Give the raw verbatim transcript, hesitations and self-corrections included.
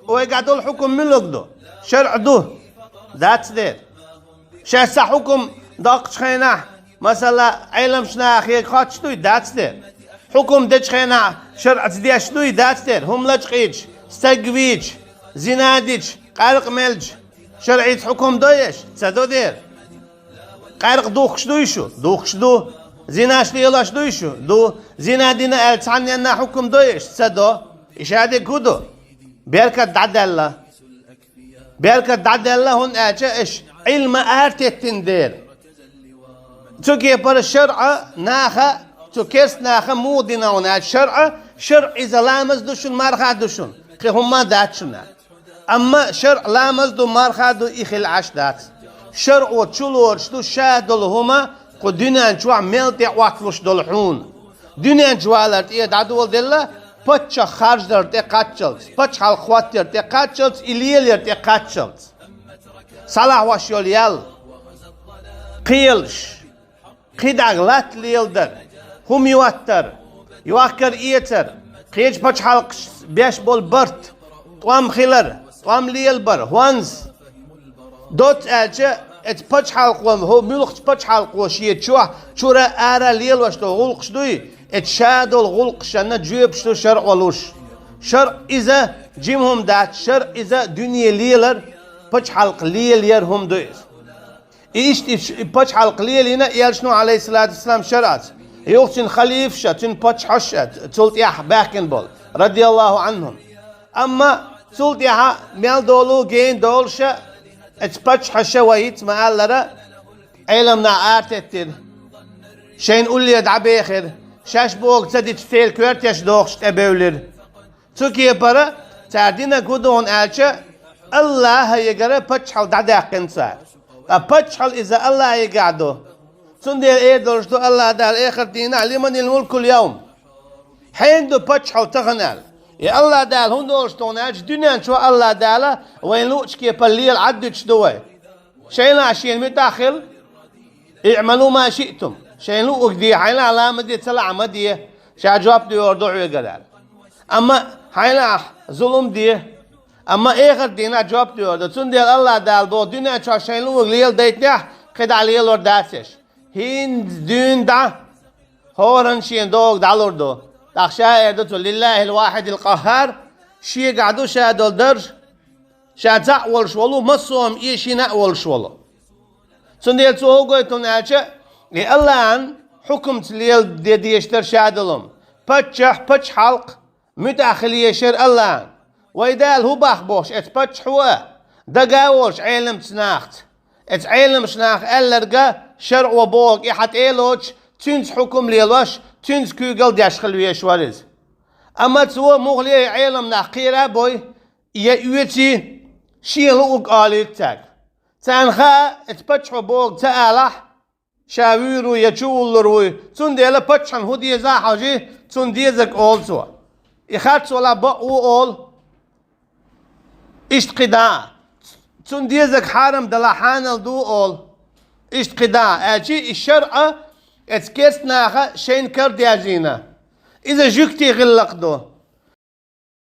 Вайгахь долу хьукум муьлург ду? ШарӀ ду? Дац дера. Шаьш цхьа хьукум доккхучу хенахь, масала, Ӏеламчу нахе хоттуш дуй? Дац дера. Хьукум дечу хенахь шарӀаца деш дуй? Дац дера. ХӀума лачкъийча, стаг вийча, зина дича, къаьркъа мелча, шарӀица хьукум до еш? Ца до дера. Къаьркъа духкуш дуй шу? Духкуш ду. Зинаш лелош дуй шу? Ду. Зина дина аьлла цхьанненна хьукум до еш? Ца до. И шадерг хӀун ду? Беркат дӀадаьлла. Беркат дӀадаьлла, хӀунда аьлча аша Ӏилма аратеттина дера. Цу кепара шарӀа наха, цу керста наха муха дина хьуна аьлча шарӀа, шарӀ иза ламаз ду шуна, марха ду шуна, кхин хӀумма дац шуна. Амма шарӀ ламаз ду, марха ду, и хила Ӏаш дац. ШарӀо чулоруш ду ша долу хӀума кху дуьнен чохь мел тӀе Ӏотталуш долу хьуна. Дуьнен чу валар тӀе дӀадоладелла, паччахь харждар тӀе кхаччалц, пачхьалкх хӀоттар тӀе кхаччалц, и лелар тӀе кхаччалц. Схьалахь ваш йолу ял, кхелаш, кхидӀа латта леладар, хӀума йоттар, йохкар-эцар, кхечу пачхьалкхашца беш болу барт, тӀом хилар, тӀом лелабар, хӀонс. Доцца аьлча, эцу пачхьалкхо, хӀо муьлххачу пачхьалкхо шен чохь чура ара лелош долу гӀуллакхаш дуй, эцу ша долу гӀуллакхашна жоьпаш ду шарӀо луш. ШарӀ иза жима хӀума дац, шарӀ иза дуьне лелар, пачхьалкх лелаяр хӀума ду иза. И иштта и ш-, и пачхьалкх лелийна элчано, Ӏалайхиссалату вассалам, шарӀаца. Юха цуьнан халифаша, цуьнан паччахьаша, цул тӀаьхьа баьхкина болу, радияллаху Ӏанхум. Амма цул тӀаьхьа мел долу гена долуша, эцу паччахьаша вай хӀинца ма-аллара, Ӏеламнах аратеттира. Шайна улле дӀабехира. Шаьш бохург ца дича, церан коьртеш дохуш тӀебевлира. Цу кепара цара динарг хӀун ду хьуна аьлча, Аллаха егара паччахьалла дӀадаьккхина цара. Ткъа паччахьалла иза Аллаха егахь ду. Цундела эр долуш ду Аллаха Дала эхарт дийнахь: «Лиманил мулкул явм?» Хьенан ду паччахьалла тахана аьлла. И Аллаха Дала хӀун долуш ду хьуна аьлча, дуьнен чу Аллаха Дала вайна луучу кепара лела Ӏад дуьтуш ду вай. Шайна шена муьтӀахь хила, «Иъмалу ма шиътум». Шайна луург де, хьайна ламаз де, ца лахь ма де, ша жоп доьхур ду хьоьгара аьлла. Амма хьайна ахь зулум де, амма эхарт дийнахь жоп доьхур ду. Цундела Аллаха Дала боху, дуьнен чохь шайна луург леладайтинехь, кхидӀа лелор дац аша. ХӀинца дуьйна дӀа, хӀоранна шена догӀу дӀалур ду. ТӀаккха ша эр ду цо: «Лиллахил вахидил къаххар», шегахь ду ша долу дарж, ша цхьаъ волуш волу, массо а хӀума эшийна а волуш волу. Цундела цо хӀун гойту хьуна аьлча, и Аллахьан хьукумца леладе дезаш дара ша долу хӀума. Паччахь, пачхьалкх муьтӀахь хила езаш яра Аллахьан. Вай Дала хӀун боху бохуш эцу паччахьо а, дага а волуш Ӏеламчу нахаца. Эцу Ӏеламчу наха аьлларга шарӀо бохург и хьан тӀе а лоцуш, цуьнца хьукум лелош, цуьнца куьйгалла деш хила везаш вара иза. Амма цо муххале а Ӏеламнах кхера а бой, я оьций, шена луург олуьйту цаьрга. Царна хаьа, эцу паччахьо бохург ца алахь, ша вуьйр ву я чувуллур вуй, цундела паччахьна хӀун деза а хьожий, цунна дезарг олу цо. И харц валахь, бакъ ву олу. Иштта кхидӀа а. Цунна дезарг хьарам далахь, хьанал ду олу. Иштта кхидӀа а. Аьлча и шарӀа эцу керста наха шайна карадаьжийна. Иза жуьгтий гӀиллакх ду.